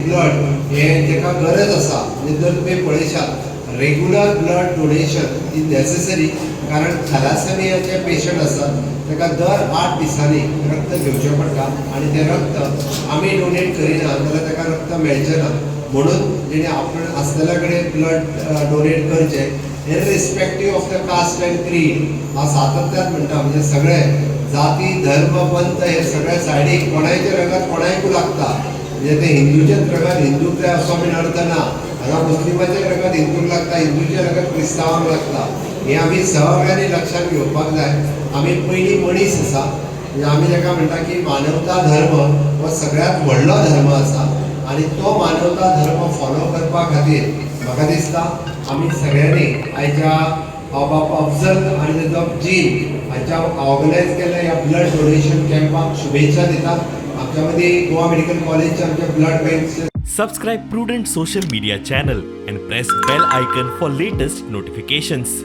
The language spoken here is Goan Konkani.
ब्लड हें जेका गरज आसा. म्हणजे जर तुमी पळयशात, regular blood donation is necessary, कारण थॅलासेमियाचे पेशंट आसात ताका दर 8 दिसांनी रक्त घेवचें पडटा आनी तें रक्त आमी डोनेट करिना जाल्यार ताका रक्त मेळचें ना. म्हणून जेणे आपण आसलेल्या कडेन ब्लड डोनेट करचें, irrespective of the caste and creed. हांव सातत्यान म्हणटा, म्हणजे सगळे जाती, धर्म, पंथ हे सगळे सायडीक, कोणायचें रगत कोणायकूय लागता. म्हणजे ते हिंदूचेच रगत हिंदूक जाय असो बीन अर्थ ना. हांगा मुस्लिमाचें रगत हिंदूक लागता, हिंदूचें रगत क्रिस्तांवांक लागता. हें आमी सगळ्यांनी लक्षांत घेवपाक जाय. आमी पयलीं मनीस आसा. म्हणजे आमी ताका म्हणटा की मानवता धर्म हो सगळ्यांत व्हडलो धर्म आसा आनी तो मानवता धर्म फॉलो करपा खातीर म्हाका दिसता आमी सगळ्यांनी आयच्या बाब अफजल आनी तेजो जीन हांच्या ऑर्गनायज केल्ल्या ह्या ब्लड डोनेशन कॅम्पाक शुभेच्छा दितात. आमच्या मदीं गोवा मेडिकल कॉलेजचे आमचे ब्लड बँकचे Subscribe Prudent Social Media channel and press bell icon for latest notifications.